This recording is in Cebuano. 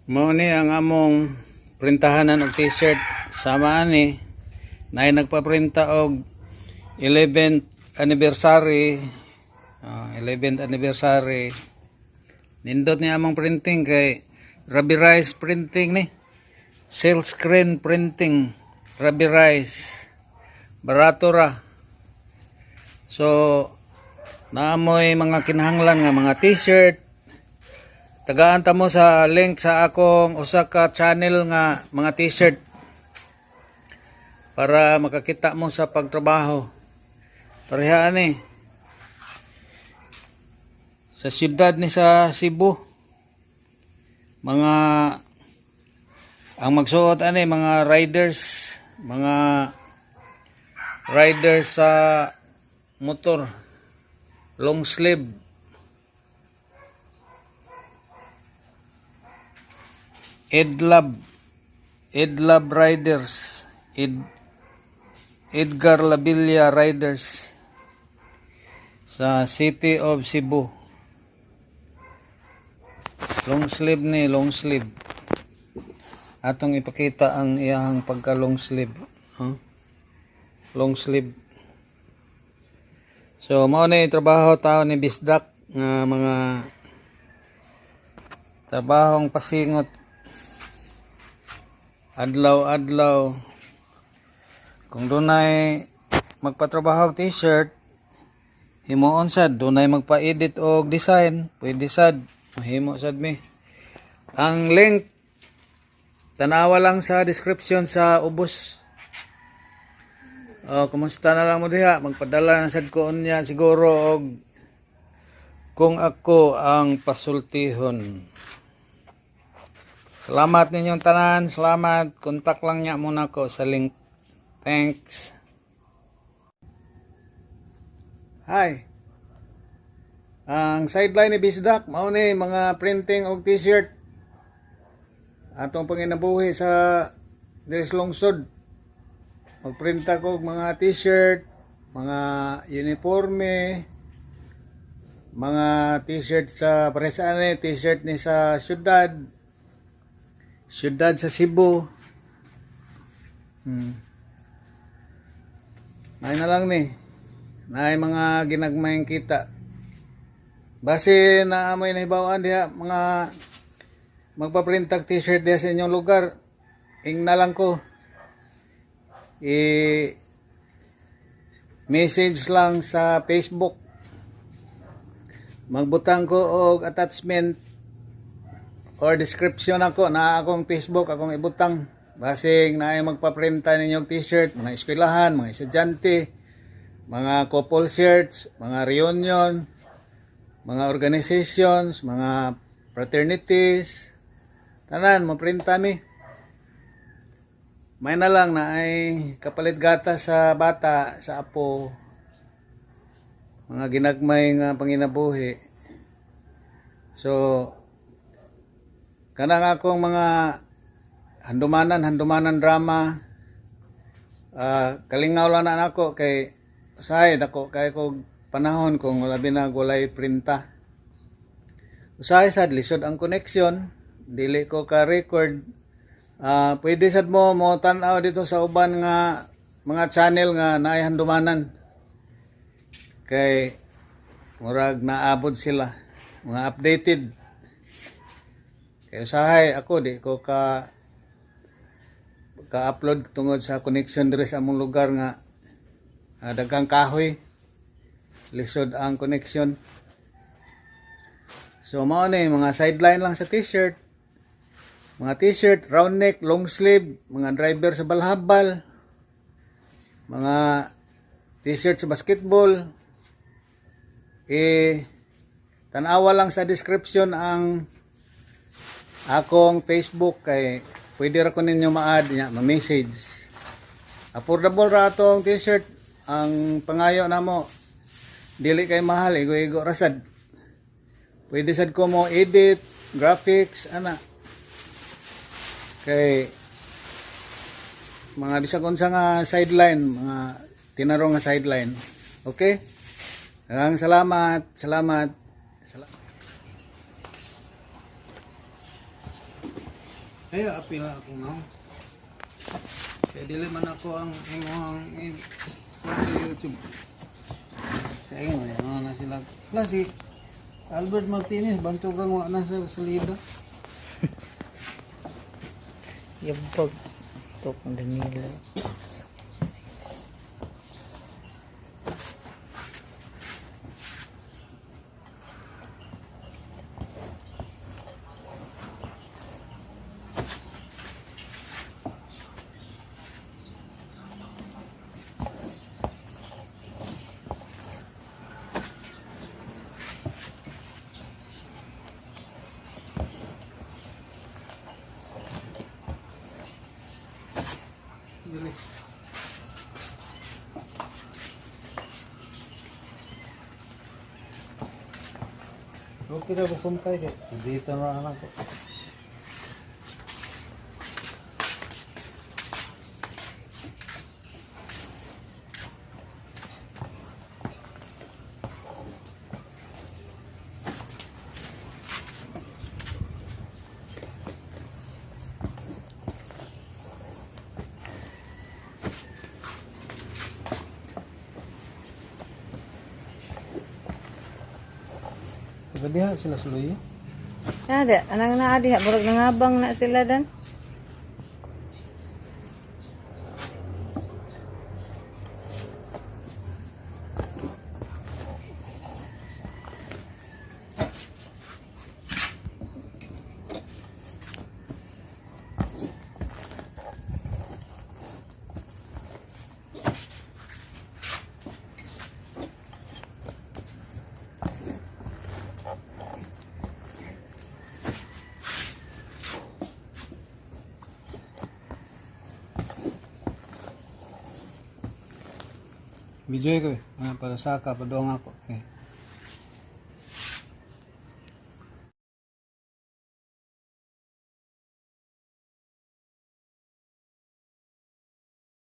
Mao ni ang among printahanan og t-shirt sama ani naay nagpaprinta og 11th anniversary, 11th anniversary. Nindot ni among printing kay Rabi Rice Printing ni, silk screen printing, Rabi Rice, barato ra. So naamoy mga kinahanglan nga mga t-shirt, tagaan ta mo sa link sa akong usa ka channel nga mga t-shirt para makakita mo sa pagtrabaho. Pareha ani. Sa siyudad ni sa Cebu. Mga ang magsuot ani mga riders sa motor, long sleeve. Edlab, Edlab Riders, Edgar Labilla Riders sa City of Cebu. Long sleeve ni, long sleeve. Atong ipakita ang iyang pagka long sleeve. Huh? Long sleeve. So mao ni trabaho tao ni Bisdak nga mga trabahong pasingot, adlaw-adlaw. Kung dunay magpatrabaho og t-shirt, himuon sad. Dunay magpa-edit og design, pwede sad, mahimo sad mi. Ang link, tanawa lang sa description sa ubos. Oh, kumusta na lang mo diha? Magpadala na sad ko unya siguro og kung ako ang pasultihon. Salamat ninyong tanan. Salamat. Kontak lang niya muna ko sa link. Thanks. Hi. Ang sideline ni Bisdak, mao ni mga printing og t-shirt. Atong panginabuhi sa diri sa lungsod. Magprinta ko og mga t-shirt, mga uniforme, mga t-shirt sa parehas ni t-shirt ni sa syudad. Syudad sa Cebu. Nay na lang ni. Naay mga ginagmayng kita. Base na amoy nahibawan diha mga magpaprintag t-shirt diha sa inyong lugar. Ing na lang ko. I message lang sa Facebook. Magbutang ko og attachment or description ako na akong Facebook akong ibutang. Basing naay magpaprinta ninyo og t-shirt, mga eskwelahan, mga estudyante, mga couple shirts, mga reunion, mga organizations, mga fraternities, tanan maprinta mi. May na lang na ay kapalit gata sa bata, sa apo, mga ginagmay nga panginabuhi. So kanang akong mga handumanan, handumanan drama, kalingaw lang na nako kay usahay dako kay ko panahon kung labi na walay printa. Usahay sad lisod ang connection, dili ko ka record. Pwede sad mo mo tan-aw dito sa uban nga mga channel nga naay handumanan. Kay murag naabot sila, mga updated. Kay usahay ako di ko ka ka-upload tungod sa connection diri sa among lugar nga daghang kahoy. Lisod ang connection. So mao ni mga sideline lang sa t-shirt. Mga t-shirt, round neck, long sleeve, mga driver sa balhabal, mga t-shirt sa basketball. Eh, tanawa lang sa description ang akong Facebook kay pwede ra ko ninyo ma-add niya, ma-message. Affordable ra atong t-shirt. Ang pangayo namo dili kay mahal, igo-igo ra sad. Pwede sad ko mo edit, graphics, ana. Kay mga bisag unsa nga sideline, mga tinarong nga sideline. Okay? Daghang salamat, salamat. Salamat. Kaya apila ako nga. Kaya dili man ako ang imong sa YouTube. Sa ingon, ano na sila. Klase, Albert Martinez, bantog kang wa na sa salida. Yabag. Ito kong Danilo. Dili. Okay na busong tayo kay. Dito na anak ko. Taga diha sila suloy. Ada, anang naa diha murag nangabang na sila dan. Video ko eh. Ah, para saka, paduong ako. Eh.